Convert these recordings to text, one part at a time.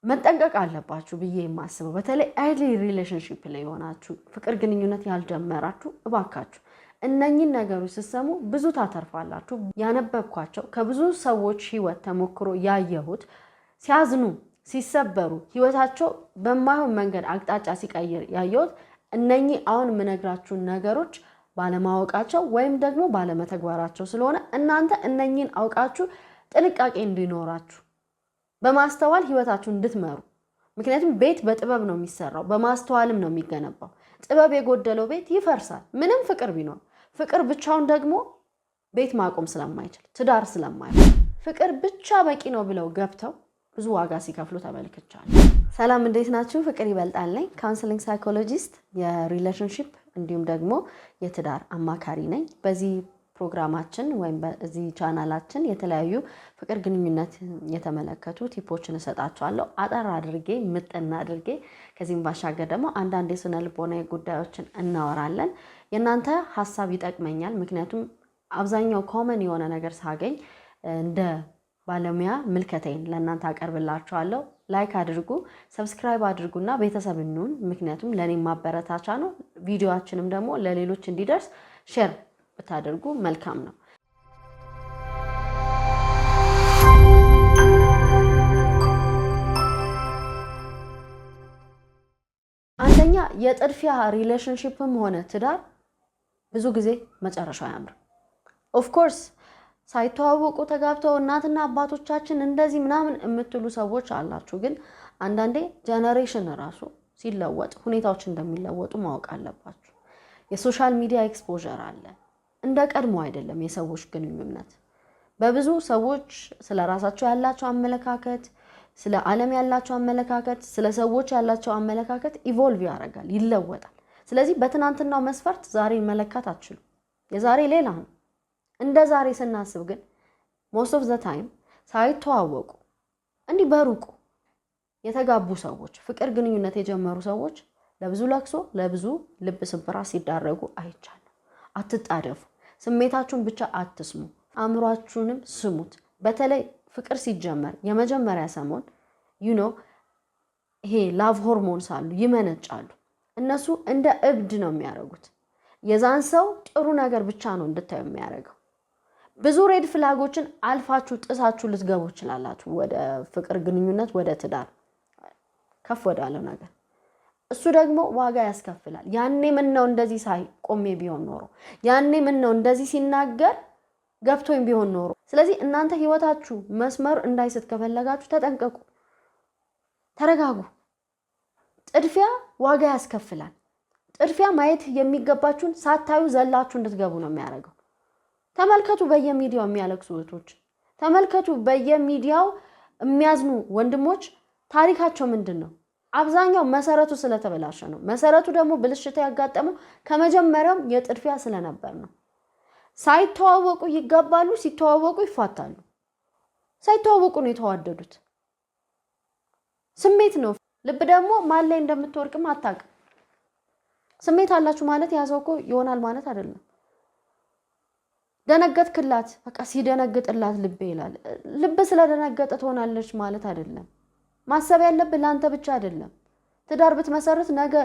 መጠንቀቅ አለባችሁ ብዬ የማስበው፣ በተለይ early relationship ላይ የሆናችሁ፣ ፍቅር ግንኙነት ያልጀመራችሁ፣ እባካችሁ እነኝን ነገሮች ስትሰሙ ብዙ ታተርፋላችሁ። ያነበብኳቸው፣ ከብዙ ሰዎች ህይወት ተሞክሮ ያየሁት፣ ሲያዝኑ፣ ሲሰበሩ፣ ህይወታቸው በማይሆን መንገድ አቅጣጫ ሲቀይር ያየሁት እነኚህ አሁን የምነግራችሁን ነገሮች ባለማወቃቸው ወይም ደግሞ ባለመተግበራቸው ስለሆነ እናንተ እነኚህን አውቃችሁ ጥንቃቄ እንዲኖራችሁ፣ በማስተዋል ህይወታችሁን እንድትመሩ። ምክንያቱም ቤት በጥበብ ነው የሚሰራው፣ በማስተዋልም ነው የሚገነባው። ጥበብ የጎደለው ቤት ይፈርሳል፣ ምንም ፍቅር ቢኖር። ፍቅር ብቻውን ደግሞ ቤት ማቆም ስለማይችል፣ ትዳር ስለማይሆን፣ ፍቅር ብቻ በቂ ነው ብለው ገብተው ብዙ ዋጋ ሲከፍሉ ተመልክቻለሁ። ሰላም፣ እንዴት ናችሁ? ፍቅር ይበልጣል ነኝ። Counseling psychologist፣ የ relationship እንዲሁም ደግሞ የትዳር አማካሪ ነኝ። በዚህ ፕሮግራማችን ወይም በዚህ ቻናላችን የተለያዩ ፍቅር ግንኙነት የተመለከቱ tip ኦችን እሰጣችኋለሁ። አጠር አድርጌ፣ ምጥን አድርጌ። ከዚህም ባሻገር ደግሞ አንዳንድ የስነ ልቦና ጉዳዮችን እናወራለን። የእናንተ ሀሳብ ይጠቅመኛል። ምክንያቱም አብዛኛው common የሆነ ነገር ሳገኝ እንደ ባለሙያ ምልከታዬን ለእናንተ አቀርብላችኋለሁ። Like አድርጉ፣ subscribe አድርጉና ቤተሰብ እንሁን። ምክንያቱም ለእኔ ማበረታቻ ነው። ቪዲዮአችንም ደግሞ ለሌሎች እንዲደርስ share ብታደርጉ መልካም ነው። አንደኛ፣ የጥድፊያ relationship ም ሆነ ትዳር ብዙ ጊዜ መጨረሻው አያምርም። Of course ሳይተዋወቁ ተጋብተው እናትና አባቶቻችን እንደዚህ ምናምን የምትሉ ሰዎች አላችሁ። ግን አንዳንዴ generation ራሱ ሲለወጥ ሁኔታዎች እንደሚለወጡ ማወቅ አለባችሁ። የ social media exposure አለ። እንደ ቀድሞ አይደለም የሰዎች ግንኙነት። በብዙ ሰዎች ስለ ራሳቸው ያላቸው አመለካከት፣ ስለ ዓለም ያላቸው አመለካከት፣ ስለ ሰዎች ያላቸው አመለካከት evolve ያደርጋል፣ ይለወጣል። ስለዚህ በትናንትናው መስፈርት ዛሬን መለካት አትችሉም። የዛሬ ሌላ ነው። እንደ ዛሬ ስናስብ ግን most of the time ሳይተዋወቁ እንዲህ በሩቁ የተጋቡ ሰዎች፣ ፍቅር ግንኙነት የጀመሩ ሰዎች ለብዙ ለቅሶ፣ ለብዙ ልብ ስብራት ሲዳረጉ አይቻለሁ። አትጣደፉ። ስሜታችሁን ብቻ አትስሙ፣ አእምሯችሁንም ስሙት። በተለይ ፍቅር ሲጀመር የመጀመሪያ ሰሞን ይሄ love hormones አሉ፣ ይመነጫሉ። እነሱ እንደ እብድ ነው የሚያደርጉት። የዛን ሰው ጥሩ ነገር ብቻ ነው እንድታዩ የሚያደርገው። ብዙ red flag ኦችን አልፋችሁ፣ ጥሳችሁ ልትገቡ ትችላላችሁ፣ ወደ ፍቅር ግንኙነት፣ ወደ ትዳር፣ ከፍ ወዳለው ነገር። እሱ ደግሞ ዋጋ ያስከፍላል። ያኔ ምን ነው እንደዚህ ሳይ ቆሜ ቢሆን ኖሮ፣ ያኔ ምን ነው እንደዚህ ሲናገር ገብቶኝ ቢሆን ኖሮ። ስለዚህ እናንተ ህይወታችሁ መስመር እንዳይስት ከፈለጋችሁ ተጠንቀቁ፣ ተረጋጉ። ጥድፊያ ዋጋ ያስከፍላል። ጥድፊያ ማየት የሚገባችሁን ሳታዩ ዘላችሁ እንድትገቡ ነው የሚያደርገው። ተመልከቱ በየሚዲያው የሚያለቅሱ እህቶች፣ ተመልከቱ በየሚዲያው የሚያዝኑ ወንድሞች፣ ታሪካቸው ምንድን ነው? አብዛኛው መሰረቱ ስለተበላሸ ነው። መሰረቱ ደግሞ ብልሽት ያጋጠመው ከመጀመሪያውም የጥድፊያ ስለነበር ነው። ሳይተዋወቁ ይጋባሉ፣ ሲተዋወቁ ይፋታሉ። ሳይተዋወቁ ነው የተዋደዱት። ስሜት ነው። ልብ ደግሞ ማን ላይ እንደምትወርቅም አታውቅም። ስሜት አላችሁ ማለት ያ ሰው እኮ ይሆናል ማለት አይደለም። ደነገጥክላት፣ በቃ ሲደነግጥላት ልቤ ይላል። ልብ ስለደነገጠ ትሆናለች ማለት አይደለም። ማሰብ ያለብህ ለአንተ ብቻ አይደለም። ትዳር ብትመሰርት ነገ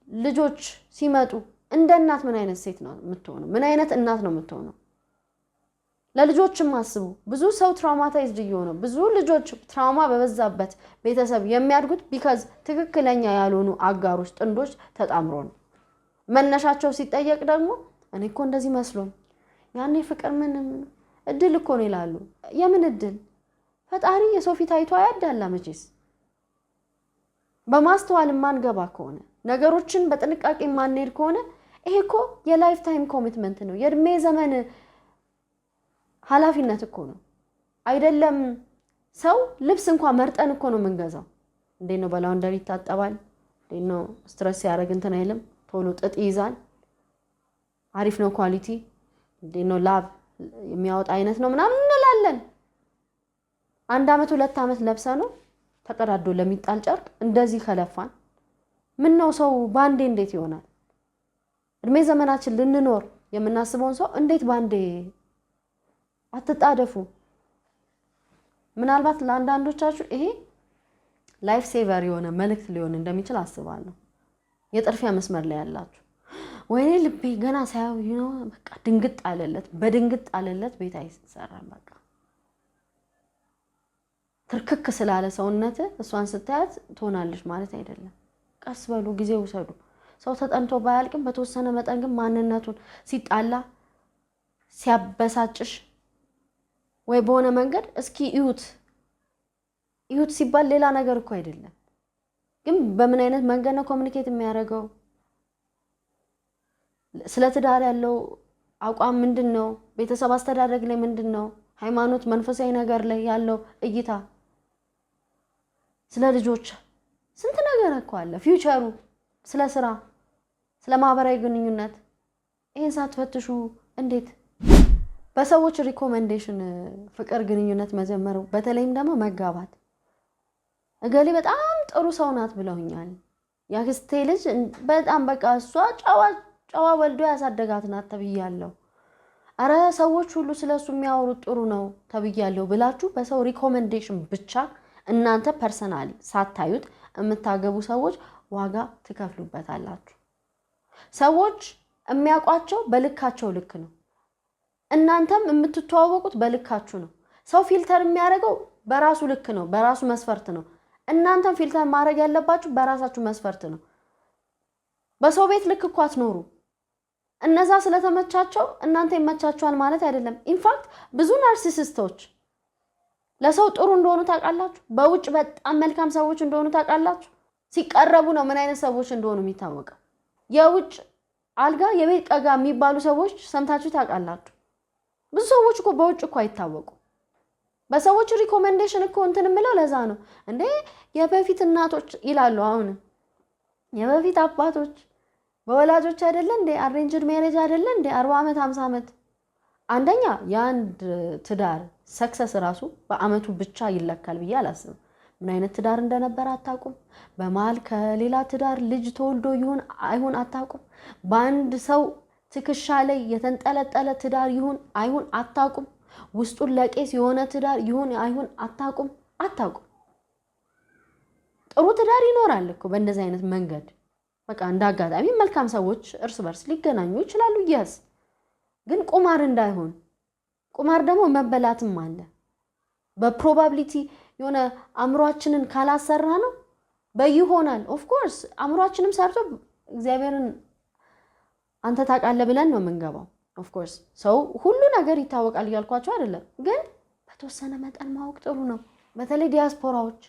ልጆች ሲመጡ እንደ እናት ምን አይነት ሴት ነው የምትሆነው? ምን አይነት እናት ነው የምትሆነው? ለልጆችም አስቡ። ብዙ ሰው traumatized እየሆነ፣ ብዙ ልጆች trauma በበዛበት ቤተሰብ የሚያድጉት because ትክክለኛ ያልሆኑ አጋሮች፣ ጥንዶች ተጣምሮ ነው። መነሻቸው ሲጠየቅ ደግሞ እኔ እኮ እንደዚህ መስሎኝ፣ ያኔ ፍቅር ምንም እድል እኮ ነው ይላሉ። የምን እድል? ፈጣሪ የሰው ፊት አይቶ አያዳላ መቼስ። በማስተዋል የማንገባ ከሆነ፣ ነገሮችን በጥንቃቄ የማንሄድ ከሆነ፣ ይሄ እኮ የ lifetime commitment ነው። የእድሜ ዘመን ኃላፊነት እኮ ነው። አይደለም ሰው፣ ልብስ እንኳን መርጠን እኮ ነው የምንገዛው። እንዴት ነው በ laundry ይታጠባል? እንዴት ነው stress ሲያደርግ እንትን አይልም? ቶሎ ጥጥ ይይዛል። አሪፍ ነው quality፣ እንዴት ነው ላብ የሚያወጣ አይነት ነው ምናምን እንላለን። አንድ አመት 2 ዓመት ለብሰነው ተቀዳዶ ለሚጣል ጨርቅ እንደዚህ ከለፋን፣ ምን ነው ሰው ባንዴ እንዴት ይሆናል? እድሜ ዘመናችን ልንኖር የምናስበውን ሰው እንዴት ባንዴ? አትጣደፉ። ምናልባት ለአንዳንዶቻችሁ ይሄ Life saver የሆነ መልእክት ሊሆን እንደሚችል አስባለሁ። የጥድፊያ መስመር ላይ ያላችሁ፣ ወይኔ ልቤ ገና ሳያው በቃ ድንግጥ አለለት፣ በድንግጥ አለለት። ቤት አይሰራም። በቃ ትርክክ ስላለ ሰውነት እሷን ስታያት ትሆናለች ማለት አይደለም። ቀስ በሉ፣ ጊዜ ውሰዱ። ሰው ተጠንቶ ባያልቅም በተወሰነ መጠን ግን ማንነቱን ሲጣላ፣ ሲያበሳጭሽ ወይ በሆነ መንገድ እስኪ እዩት። እዩት ሲባል ሌላ ነገር እኮ አይደለም፣ ግን በምን አይነት መንገድ ነው communicate የሚያደርገው? ስለ ትዳር ያለው አቋም ምንድን ነው? ቤተሰብ አስተዳደግ ላይ ምንድን ነው? ሃይማኖት፣ መንፈሳዊ ነገር ላይ ያለው እይታ፣ ስለ ልጆች ስንት ነገር እኮ አለ። Future ኡ፣ ስለ ስራ፣ ስለ ማህበራዊ ግንኙነት፣ ይህን ሳትፈትሹ እንዴት በሰዎች recommendation ፍቅር ግንኙነት መጀመሩ፣ በተለይም ደግሞ መጋባት፣ እገሌ በጣም ጥሩ ሰው ናት ብለውኛል፣ የአክስቴ ልጅ በጣም በቃ እሷ ጨዋ ጨዋ ወልዶ ያሳደጋት ናት ተብያለሁ፣ አረ ሰዎች ሁሉ ስለ እሱ የሚያወሩት ጥሩ ነው ተብያለሁ ብላችሁ በሰው recommendation ብቻ እናንተ personally ሳታዩት የምታገቡ ሰዎች ዋጋ ትከፍሉበታላችሁ። ሰዎች የሚያውቋቸው በልካቸው ልክ ነው። እናንተም የምትተዋወቁት በልካችሁ ነው። ሰው filter የሚያደርገው በራሱ ልክ ነው፣ በራሱ መስፈርት ነው። እናንተም filter ማድረግ ያለባችሁ በራሳችሁ መስፈርት ነው። በሰው ቤት ልክ እኮ አትኖሩ። እነዛ ስለተመቻቸው እናንተ ይመቻችኋል ማለት አይደለም። In fact ብዙ narcissist ኦች ለሰው ጥሩ እንደሆኑ ታውቃላችሁ። በውጭ በጣም መልካም ሰዎች እንደሆኑ ታውቃላችሁ። ሲቀረቡ ነው ምን አይነት ሰዎች እንደሆኑ የሚታወቀው። የውጭ አልጋ የቤት ቀጋ የሚባሉ ሰዎች ሰምታችሁ ታውቃላችሁ። ብዙ ሰዎች እኮ በውጭ እኮ አይታወቁ። በሰዎች recommendation እኮ እንትን የምለው ለዛ ነው እንዴ። የበፊት እናቶች ይላሉ፣ አሁን የበፊት አባቶች በወላጆች አይደለ እንዴ፣ arranged marriage አይደለ እንዴ፣ 40 ዓመት፣ 50 ዓመት። አንደኛ የአንድ ትዳር success ራሱ በአመቱ ብቻ ይለካል ብዬ አላስብም። ምን አይነት ትዳር እንደነበር አታውቁም። በመሀል ከሌላ ትዳር ልጅ ተወልዶ ይሁን አይሁን አታውቁም። በአንድ ሰው ትከሻ ላይ የተንጠለጠለ ትዳር ይሁን አይሁን አታውቁም። ውስጡን ለቄስ የሆነ ትዳር ይሁን አይሁን አታውቁም፣ አታውቁም። ጥሩ ትዳር ይኖራል እኮ በእንደዚህ አይነት መንገድ፣ በቃ እንደ አጋጣሚ መልካም ሰዎች እርስ በርስ ሊገናኙ ይችላሉ። Yes፣ ግን ቁማር እንዳይሆን፣ ቁማር ደግሞ መበላትም አለ። በ probability የሆነ አእምሯችንን ካላሰራ ነው በይሆናል። Of course አእምሯችንም ሰርቶ እግዚአብሔርን አንተ ታውቃለህ ብለን ነው የምንገባው። Of course ሰው ሁሉ ነገር ይታወቃል እያልኳቸው አይደለም፣ ግን በተወሰነ መጠን ማወቅ ጥሩ ነው። በተለይ ዲያስፖራዎች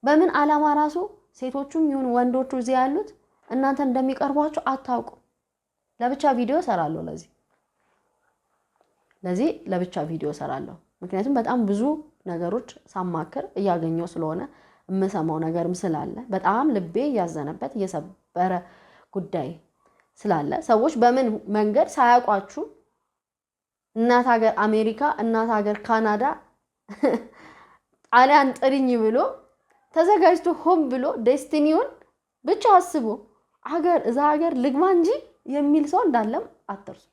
በምን ዓላማ ራሱ ሴቶቹም ይሁን ወንዶቹ እዚህ ያሉት እናንተ እንደሚቀርቧቸው አታውቁም። ለብቻ ቪዲዮ እሰራለሁ፣ ለዚህ ለብቻ ቪዲዮ እሰራለሁ። ምክንያቱም በጣም ብዙ ነገሮች ሳማክር እያገኘው ስለሆነ፣ የምሰማው ነገርም ስላለ፣ በጣም ልቤ እያዘነበት እየሰበረ ጉዳይ ስላለ፣ ሰዎች በምን መንገድ ሳያውቋችሁ እናት ሀገር አሜሪካ፣ እናት ሀገር ካናዳ፣ ጣሊያን ጥሪኝ ብሎ ተዘጋጅቶ ሆን ብሎ destiny ውን ብቻ አስቦ ሀገር እዛ ሀገር ልግባ እንጂ የሚል ሰው እንዳለም አትርሱ።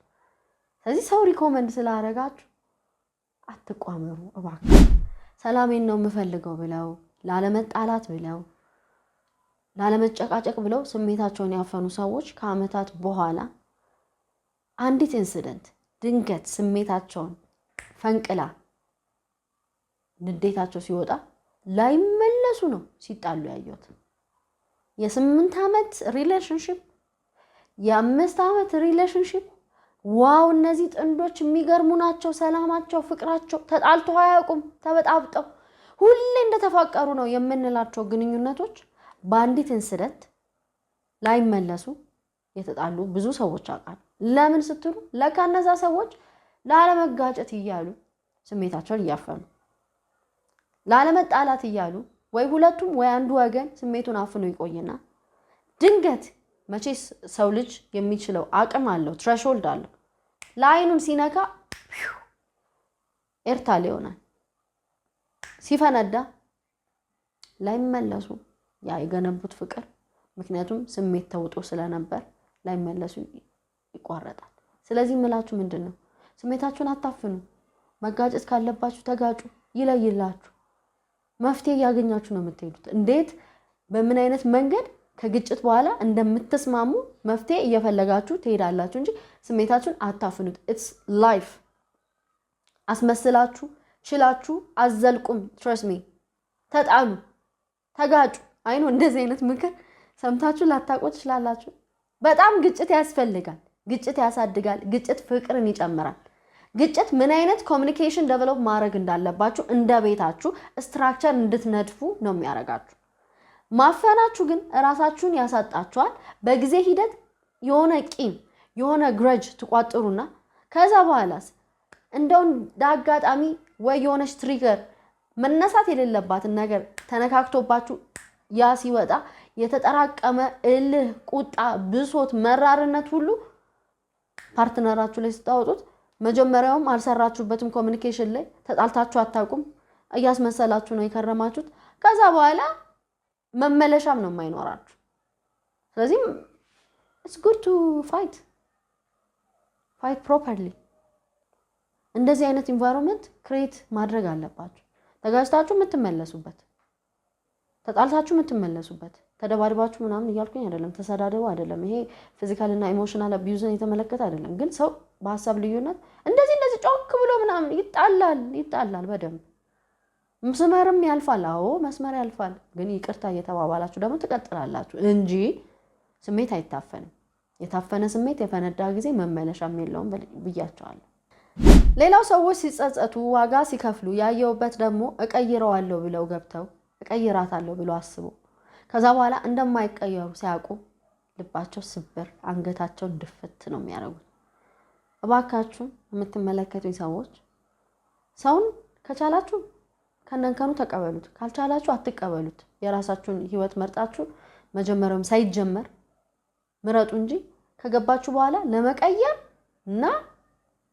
ስለዚህ ሰው recommend ስላደረጋችሁ አትቋመሩ እባክህ። ሰላሜን ነው የምፈልገው ብለው፣ ላለመጣላት ብለው፣ ላለመጨቃጨቅ ብለው ስሜታቸውን ያፈኑ ሰዎች ከአመታት በኋላ አንዲት incident ድንገት ስሜታቸውን ፈንቅላ ንዴታቸው ሲወጣ ላይመለሱ ነው ሲጣሉ ያየሁት። የ8 ዓመት relationship፣ የ5 ዓመት relationship፣ wow እነዚህ ጥንዶች የሚገርሙ ናቸው፣ ሰላማቸው፣ ፍቅራቸው፣ ተጣልተው አያውቁም፣ ተበጣብጠው ሁሌ እንደተፋቀሩ ነው የምንላቸው ግንኙነቶች በአንዲት incident ላይመለሱ የተጣሉ ብዙ ሰዎች አውቃለሁ። ለምን ስትሉ ለካ እነዛ ሰዎች ላለመጋጨት እያሉ ስሜታቸውን እያፈኑ፣ ላለመጣላት እያሉ ወይ ሁለቱም ወይ አንዱ ወገን ስሜቱን አፍኖ ይቆይና ድንገት መቼስ ሰው ልጅ የሚችለው አቅም አለው፣ threshold አለው። ለአይኑን ሲነካ ኤርታሌ ይሆናል። ሲፈነዳ ላይመለሱ ያ የገነቡት ፍቅር፣ ምክንያቱም ስሜት ተውጦ ስለነበር፣ ላይመለሱ ይቋረጣል። ስለዚህ ምላችሁ ምንድን ነው? ስሜታችሁን አታፍኑ። መጋጨት ካለባችሁ ተጋጩ፣ ይለይላችሁ። መፍትሄ እያገኛችሁ ነው የምትሄዱት። እንዴት፣ በምን አይነት መንገድ ከግጭት በኋላ እንደምትስማሙ መፍትሄ እየፈለጋችሁ ትሄዳላችሁ እንጂ ስሜታችሁን አታፍኑት። It's life። አስመስላችሁ ችላችሁ አትዘልቁም። Trust me። ተጣሉ፣ ተጋጩ። I know እንደዚህ አይነት ምክር ሰምታችሁ ላታውቁ ትችላላችሁ። በጣም ግጭት ያስፈልጋል። ግጭት ያሳድጋል። ግጭት ፍቅርን ይጨምራል። ግጭት ምን አይነት communication develop ማድረግ እንዳለባችሁ እንደ ቤታችሁ structure እንድትነድፉ ነው የሚያደርጋችሁ። ማፈናችሁ ግን እራሳችሁን ያሳጣችኋል። በጊዜ ሂደት የሆነ ቂም፣ የሆነ grudge ትቋጥሩና ከዛ በኋላስ እንደው እንደ አጋጣሚ ወይ የሆነች trigger መነሳት የሌለባትን ነገር ተነካክቶባችሁ ያ ሲወጣ የተጠራቀመ እልህ፣ ቁጣ፣ ብሶት፣ መራርነት ሁሉ partner ኣችሁ ላይ ስታወጡት መጀመሪያውም አልሰራችሁበትም። Communication ላይ ተጣልታችሁ አታውቁም። እያስመሰላችሁ ነው የከረማችሁት። ከዛ በኋላ መመለሻም ነው የማይኖራችሁ። ስለዚህም it's good to fight, fight properly። እንደዚህ አይነት environment create ማድረግ አለባችሁ። ተጋጭታችሁ የምትመለሱበት፣ ተጣልታችሁ የምትመለሱበት፣ ተደባድባችሁ ምናምን እያልኩኝ አይደለም፣ ተሰዳደቡ አይደለም። ይሄ physical እና emotional abuse ን የተመለከተ አይደለም። ግን ሰው በሀሳብ ልዩነት እንደዚህ እንደዚህ ጮክ ብሎ ምናምን ይጣላል፣ ይጣላል በደንብ፣ መስመርም ያልፋል። አዎ፣ መስመር ያልፋል። ግን ይቅርታ እየተባባላችሁ ደግሞ ትቀጥላላችሁ እንጂ ስሜት አይታፈንም። የታፈነ ስሜት የፈነዳ ጊዜ መመለሻም የለውም ብያቸዋለሁ። ሌላው ሰዎች ሲጸጸቱ፣ ዋጋ ሲከፍሉ ያየሁበት ደግሞ እቀይረዋለሁ ብለው ገብተው፣ እቀይራታለሁ ብለው አስበው ከዛ በኋላ እንደማይቀየሩ ሲያውቁ ልባቸው ስብር፣ አንገታቸውን ድፍት ነው የሚያደርጉት። እባካችሁ የምትመለከቱኝ ሰዎች፣ ሰውን ከቻላችሁ ከነእንከኑ ተቀበሉት፣ ካልቻላችሁ አትቀበሉት። የራሳችሁን ህይወት መርጣችሁ መጀመሪያውም ሳይጀመር ምረጡ እንጂ ከገባችሁ በኋላ ለመቀየር እና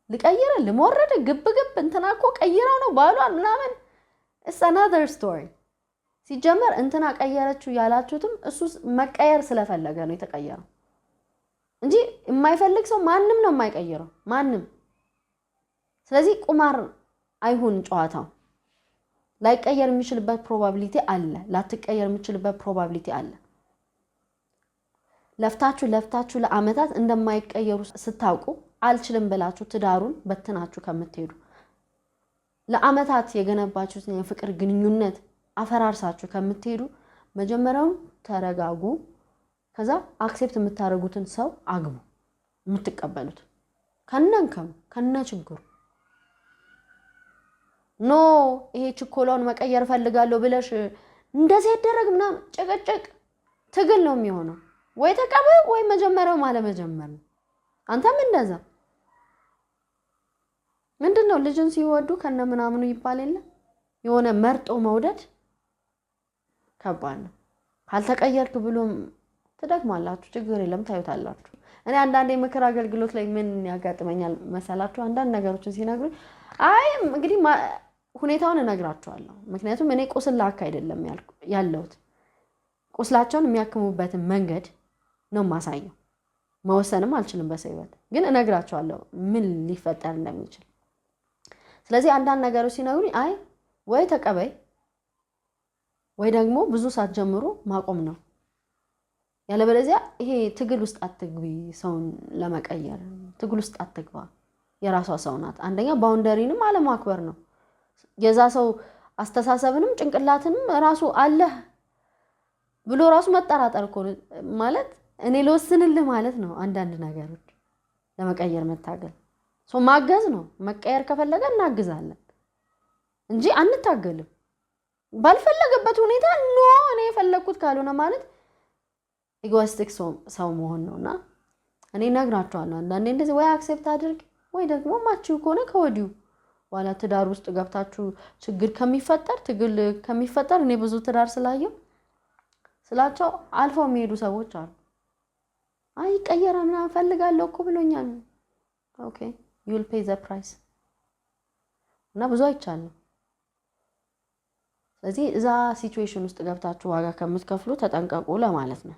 ልቀይር ልሞረድ ግብ ግብ፣ እንትና እኮ ቀይረው ነው ባሏን ምናምን፣ it's another story። ሲጀመር እንትና ቀየረችው ያላችሁትም እሱ መቀየር ስለፈለገ ነው የተቀየረው እንጂ የማይፈልግ ሰው ማንም ነው የማይቀይረው፣ ማንም። ስለዚህ ቁማር አይሁን ጨዋታው። ላይቀየር የሚችልበት probability አለ፣ ላትቀየር የምትችልበት probability አለ። ለፍታችሁ ለፍታችሁ ለአመታት እንደማይቀየሩ ስታውቁ አልችልም ብላችሁ ትዳሩን በትናችሁ ከምትሄዱ፣ ለአመታት የገነባችሁትን የፍቅር ግንኙነት አፈራርሳችሁ ከምትሄዱ መጀመሪያውን ተረጋጉ። ከዛ accept የምታደርጉትን ሰው አግቡ፣ የምትቀበሉት ከነእንከኑ፣ ከነ ችግሩ። No፣ ይሄ ችኮላውን መቀየር እፈልጋለሁ ብለሽ እንደዚህ ያደረግ ምናምን ጭቅጭቅ፣ ትግል ነው የሚሆነው። ወይ ተቀበል ወይ መጀመሪያው አለመጀመር ነው። አንተም እንደዛ። ምንድን ነው፣ ልጅን ሲወዱ ከነ ምናምኑ ይባል የለ? የሆነ መርጦ መውደድ ከባድ ነው። ካልተቀየርክ ብሎም ትደግማላችሁ፣ ችግር የለም፣ ታዩታላችሁ። እኔ አንዳንዴ ምክር አገልግሎት ላይ ምን ያጋጥመኛል መሰላችሁ? አንዳንድ ነገሮችን ሲነግሩኝ አይ እንግዲህ ሁኔታውን እነግራቸዋለሁ። ምክንያቱም እኔ ቁስል ላክ አይደለም ያለሁት፣ ቁስላቸውን የሚያክሙበትን መንገድ ነው የማሳየው። መወሰንም አልችልም በሰው ህይወት፣ ግን እነግራቸዋለሁ ምን ሊፈጠር እንደሚችል። ስለዚህ አንዳንድ ነገሮች ሲነግሩኝ አይ ወይ ተቀበይ ወይ ደግሞ ብዙ ሳትጀምሩ ማቆም ነው። ያለበለዚያ ይሄ ትግል ውስጥ አትግቢ፣ ሰውን ለመቀየር ትግል ውስጥ አትግባ። የራሷ ሰው ናት። አንደኛ boundary ንም አለማክበር ነው። የዛ ሰው አስተሳሰብንም ጭንቅላትንም ራሱ አለህ ብሎ ራሱ መጠራጠር እኮ ነው። ማለት እኔ ልወስንልህ ማለት ነው። አንዳንድ ነገሮች ለመቀየር መታገል ማገዝ ነው። መቀየር ከፈለገ እናግዛለን እንጂ አንታገልም። ባልፈለገበት ሁኔታ no፣ እኔ የፈለግኩት ካልሆነ ማለት egoistic ሰው መሆን ነው። እና እኔ እነግራቸዋለሁ፣ አንዳንዴ እንደዚህ ወይ accept አድርግ ወይ ደግሞ ማትችዪው ከሆነ ከወዲሁ፣ በኋላ ትዳር ውስጥ ገብታችሁ ችግር ከሚፈጠር፣ ትግል ከሚፈጠር፣ እኔ ብዙ ትዳር ስላየው ስላቸው አልፈው የሚሄዱ ሰዎች አሉ። አይ ይቀየራል ምናምን እፈልጋለሁ እኮ ብሎኛል። Okay, you'll pay the price። እና ብዙ አይቻለሁ። ስለዚህ እዛ situation ውስጥ ገብታችሁ ዋጋ ከምትከፍሉ ተጠንቀቁ ለማለት ነው።